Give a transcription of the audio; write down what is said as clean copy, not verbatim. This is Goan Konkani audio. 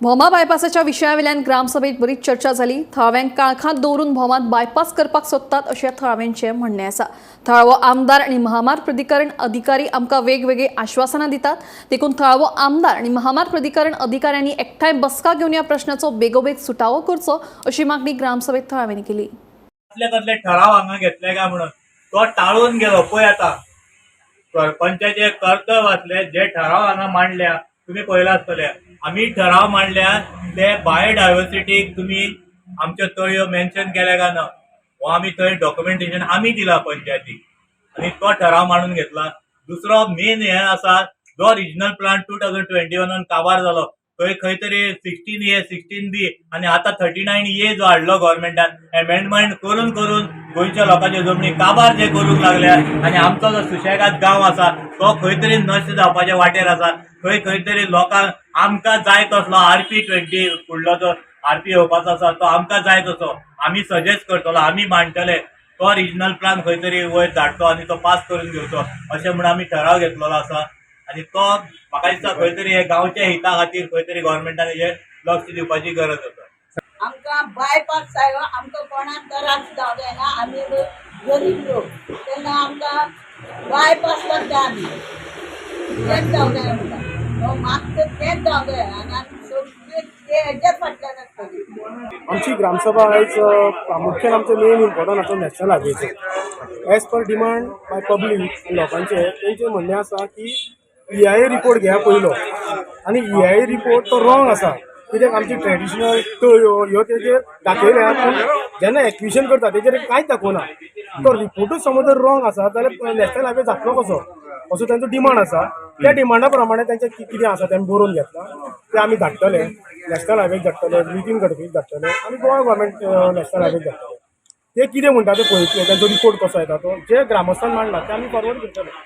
भोमा बायपासाच्या विशयावेल्यान ग्रामसभेत बरीच चर्चा जाली. थळाव्यांक काळखांत दवरून भोमात बायपास करपाक सोदतात अशें थळाव्यांचें म्हणणें आसा. थळावो आमदार आनी महामार्ग प्राधिकरण अधिकारी आमकां वेगवेगळीं आश्वासनां दितात, देखून थळावो आमदार आनी महामार्ग प्राधिकरण अधिकाऱ्यांनी एकठांय बसका घेवन ह्या प्रश्नाचो बेगोबेग सुटावो करचो अशी मागणी ग्रामसभेत थळाव्यांनी केली. कसले कसले ठराव हांगा घेतले काय म्हणून तो टाळून गेलो. पळय, आतां सरपंचाचे कर्तव्य आसले जे ठराव हांगा मांडल्या, तुमी पळयला आसतले. आमी ठराव मांडल्या ते बायोडायवर्सिटीक तुमी आमच्यो तळयो मेन्शन केल्या काय ना, हो आमी थंय डॉक्युमेंटेशन आमी दिला पंचायतीक आनी तो ठराव मांडून घेतला. दुसरो मेन हें आसा, जो रिजनल प्लान 2021न काबार जालो, थंय खंय तरी 16A, 16B आनी आतां 39A जो हाडलो गव्हर्मेंटान एमेंडमेंट करून करून गोंयच्या लोकांच्यो जमनी काबार जे करूंक लागल्या आनी आमचो जो सुशेगाद गांव आसा तो खंय तरी नश्ट जावपाच्या वाटेर आसा. खंय खंय तरी लोकांक आमकां जाय तसलो आरपी 20, फुडलो जो आरपी येवपाचो आसा तो आमकां जाय तसो आमी सजेस्ट करतलो, आमी मांडटले. तो रिजनल प्लान खंय तरी वयर धाडचो आनी तो पास करून घेवचो अशें म्हूण आमी ठराव घेतलेलो आसा. आनी तो म्हाका दिसता खंय तरी हे गांवच्या हिता खातीर खंय तरी गव्हर्मेंटान हेजेर लक्ष दिवपाची गरज आसा. आमकां बायपास जायो. आमकां कोणाक त्रास जावं जायना. आमी गरीब लोक, तेन्ना आमकां बायपास लागता. आमी तेंच जावं जाय आमकां. हो मागता तेंच जावं जाय आनी आमी सगळे ते हेज्याच फाटल्यान आसतली. आमची ग्रामसभा आयज प्रामुख्यान आमचें मेन इम्पॉर्टंट आसा national हायवेचो. As per demand by public, लोकांचें तेंचें म्हणणें आसा की ईआयए रिपोर्ट घेया पयलो आनी ईआयए रिपोर्ट तो रॉंग आसा, कित्याक आमची ट्रेडिशनल तळयो ह्यो तेजेर दाखयल्या, पूण जेन्ना एक्विशन करता तेजेर कांयच दाखोवना. तो रिपोर्टूच समज जर रॉंग आसा जाल्यार नॅशनल हायवे जातलो कसो, असो तेंचो डिमांड आसा. त्या डिमांडा प्रमाणे तेंचें कितें आसा तें बरोवन घेतलां. तें आमी धाडटले, नॅशनल हायवेक धाडटले, नितीन गडकरीक धाडटले आनी गोवा गव्हर्मेंट नॅशनल हायवेक धाडटले. ते कितें म्हणटा ते पळयतले, तेंचो रिपोर्ट कसो येता तो, जे ग्रामस्थान मांडला ते आमी फॉरवर्ड करतले.